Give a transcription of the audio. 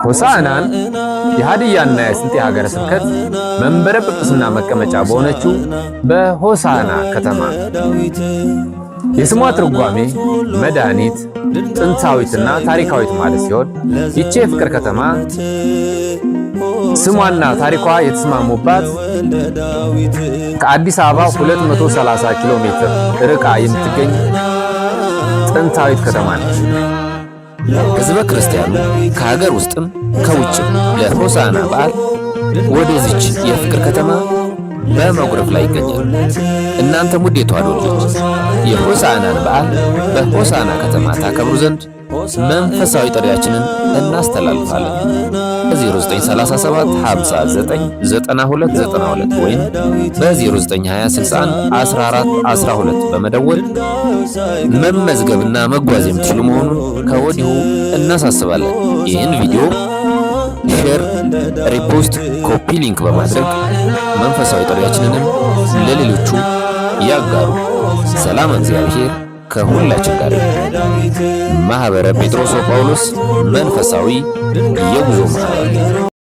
ሆሳዕናን የሀዲያና የስልጤ ሀገረ ስብከት መንበረ ጵጵስና መቀመጫ በሆነችው በሆሳዕና ከተማ የስሟ ትርጓሜ መድኃኒት፣ ጥንታዊትና ታሪካዊት ማለት ሲሆን ይቺ የፍቅር ከተማ ስሟና ታሪኳ የተስማሙባት ከአዲስ አበባ 230 ኪሎ ሜትር ርቃ የምትገኝ ጥንታዊት ከተማ ነች። ሕዝበ ክርስቲያኑ ከሀገር ውስጥም ከውጭም ለሆሳዕና በዓል ወደዚች የፍቅር ከተማ በመጉረፍ ላይ ይገኛል። እናንተም ውድ የተዋሕዶ ልጆች የሆሳዕናን በዓል በሆሳዕና ከተማ ታከብሩ ዘንድ መንፈሳዊ ጥሪያችንን እናስተላልፋለን። በ0937 59 92 92 ወይም በ0920 61 14 12 በመደወል መመዝገብና መጓዝ የምትችሉ መሆኑን ከወዲሁ እናሳስባለን። ይህን ቪዲዮ share፣ repost፣ copy link በማድረግ መንፈሳዊ ጥሪያችንንም ለሌሎቹ ያጋሩ። ሰላም እግዚአብሔር ከሁላችን ጋር ይሁን። ማኅበረ ጴጥሮስ ወጳውሎስ መንፈሳዊ የጉዞ ማኅበር።